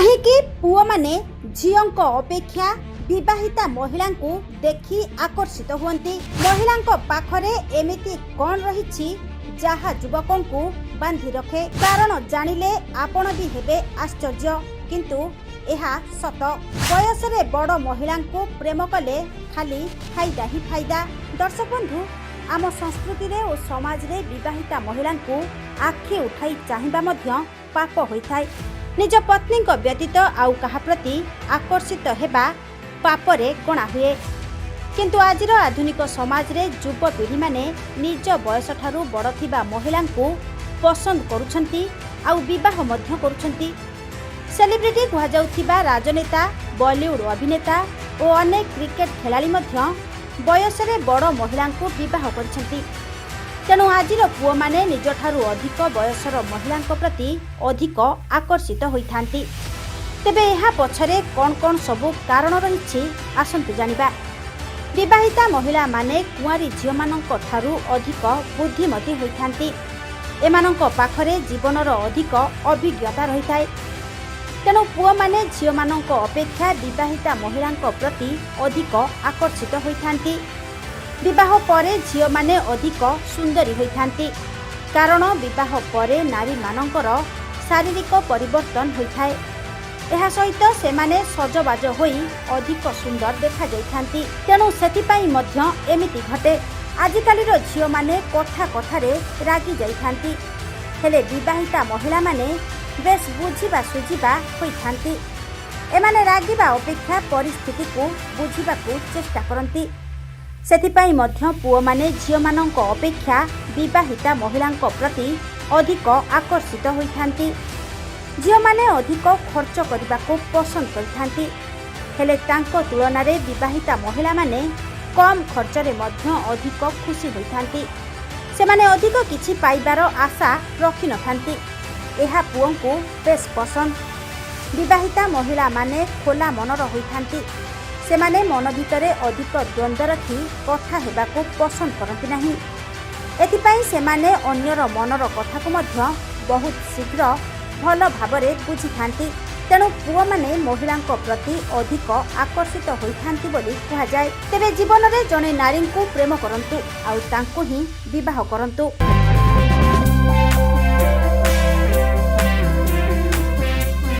କାହିଁକି ପୁଅମାନେ ଝିଅଙ୍କ ଅପେକ୍ଷା ବିବାହିତା ମହିଳାଙ୍କୁ ଦେଖି ଆକର୍ଷିତ ହୁଅନ୍ତି? ମହିଳାଙ୍କ ପାଖରେ ଏମିତି କ'ଣ ରହିଛି ଯାହା ଯୁବକଙ୍କୁ ବାନ୍ଧି ରଖେ? କାରଣ ଜାଣିଲେ ଆପଣ ବି ହେବେ ଆଶ୍ଚର୍ଯ୍ୟ, କିନ୍ତୁ ଏହା ସତ। ବୟସରେ ବଡ଼ ମହିଳାଙ୍କୁ ପ୍ରେମ କଲେ ଖାଲି ଫାଇଦା ହିଁ ଫାଇଦା। ଦର୍ଶକ ବନ୍ଧୁ, ଆମ ସଂସ୍କୃତିରେ ଓ ସମାଜରେ ବିବାହିତା ମହିଳାଙ୍କୁ ଆଖି ଉଠାଇ ଚାହିଁବା ମଧ୍ୟ ପାପ ହୋଇଥାଏ। ନିଜ ପତ୍ନୀଙ୍କ ବ୍ୟତୀତ ଆଉ କାହା ପ୍ରତି ଆକର୍ଷିତ ହେବା ପାପରେ ଗଣା ହୁଏ। କିନ୍ତୁ ଆଜିର ଆଧୁନିକ ସମାଜରେ ଯୁବପିଢ଼ିମାନେ ନିଜ ବୟସଠାରୁ ବଡ଼ ଥିବା ମହିଳାଙ୍କୁ ପସନ୍ଦ କରୁଛନ୍ତି ଆଉ ବିବାହ ମଧ୍ୟ କରୁଛନ୍ତି। ସେଲିବ୍ରିଟି କୁହାଯାଉଥିବା ରାଜନେତା, ବଲିଉଡ୍ ଅଭିନେତା ଓ ଅନେକ କ୍ରିକେଟ ଖେଳାଳି ମଧ୍ୟ ବୟସରେ ବଡ଼ ମହିଳାଙ୍କୁ ବିବାହ କରିଛନ୍ତି। ତେଣୁ ଆଜିର ପୁଅମାନେ ନିଜଠାରୁ ଅଧିକ ବୟସର ମହିଳାଙ୍କ ପ୍ରତି ଅଧିକ ଆକର୍ଷିତ ହୋଇଥାନ୍ତି। ତେବେ ଏହା ପଛରେ କ'ଣ କ'ଣ ସବୁ କାରଣ ରହିଛି, ଆସନ୍ତୁ ଜାଣିବା। ବିବାହିତା ମହିଳାମାନେ କୁଆଁରୀ ଝିଅମାନଙ୍କ ଠାରୁ ଅଧିକ ବୁଦ୍ଧିମତୀ ହୋଇଥାନ୍ତି। ଏମାନଙ୍କ ପାଖରେ ଜୀବନର ଅଧିକ ଅଭିଜ୍ଞତା ରହିଥାଏ। ତେଣୁ ପୁଅମାନେ ଝିଅମାନଙ୍କ ଅପେକ୍ଷା ବିବାହିତା ମହିଳାଙ୍କ ପ୍ରତି ଅଧିକ ଆକର୍ଷିତ ହୋଇଥାନ୍ତି। ବିବାହ ପରେ ଝିଅମାନେ ଅଧିକ ସୁନ୍ଦରୀ ହୋଇଥାନ୍ତି, କାରଣ ବିବାହ ପରେ ନାରୀମାନଙ୍କର ଶାରୀରିକ ପରିବର୍ତ୍ତନ ହୋଇଥାଏ। ଏହା ସହିତ ସେମାନେ ସଜବାଜ ହୋଇ ଅଧିକ ସୁନ୍ଦର ଦେଖାଯାଇଥାନ୍ତି। ତେଣୁ ସେଥିପାଇଁ ମଧ୍ୟ ଏମିତି ଘଟେ। ଆଜିକାଲିର ଝିଅମାନେ କଥା କଥାରେ ରାଗି ଯାଇଥାନ୍ତି, ହେଲେ ବିବାହିତା ମହିଳାମାନେ ବେଶ୍ ବୁଝିବା ସୁଝିବା ହୋଇଥାନ୍ତି। ଏମାନେ ରାଗିବା ଅପେକ୍ଷା ପରିସ୍ଥିତିକୁ ବୁଝିବାକୁ ଚେଷ୍ଟା କରନ୍ତି। ସେଥିପାଇଁ ମଧ୍ୟ ପୁଅମାନେ ଝିଅମାନଙ୍କ ଅପେକ୍ଷା ବିବାହିତା ମହିଳାଙ୍କ ପ୍ରତି ଅଧିକ ଆକର୍ଷିତ ହୋଇଥାନ୍ତି। ଝିଅମାନେ ଅଧିକ ଖର୍ଚ୍ଚ କରିବାକୁ ପସନ୍ଦ କରିଥାନ୍ତି, ହେଲେ ତାଙ୍କ ତୁଳନାରେ ବିବାହିତା ମହିଳାମାନେ କମ୍ ଖର୍ଚ୍ଚରେ ମଧ୍ୟ ଅଧିକ ଖୁସି ହୋଇଥାନ୍ତି। ସେମାନେ ଅଧିକ କିଛି ପାଇବାର ଆଶା ରଖିନଥାନ୍ତି। ଏହା ପୁଅଙ୍କୁ ବେଶ୍ ପସନ୍ଦ। ବିବାହିତା ମହିଳାମାନେ ଖୋଲା ମନର ହୋଇଥାନ୍ତି। ସେମାନେ ମନ ଭିତରେ ଅଧିକ ଦ୍ୱନ୍ଦ୍ୱ ରଖି କଥା ହେବାକୁ ପସନ୍ଦ କରନ୍ତି ନାହିଁ। ଏଥିପାଇଁ ସେମାନେ ଅନ୍ୟର ମନର କଥାକୁ ମଧ୍ୟ ବହୁତ ଶୀଘ୍ର ଭଲ ଭାବରେ ବୁଝିଥାନ୍ତି। ତେଣୁ ପୁଅମାନେ ମହିଳାଙ୍କ ପ୍ରତି ଅଧିକ ଆକର୍ଷିତ ହୋଇଥାନ୍ତି ବୋଲି କୁହାଯାଏ। ତେବେ ଜୀବନରେ ଜଣେ ନାରୀଙ୍କୁ ପ୍ରେମ କରନ୍ତୁ ଆଉ ତାଙ୍କୁ ହିଁ ବିବାହ କରନ୍ତୁ।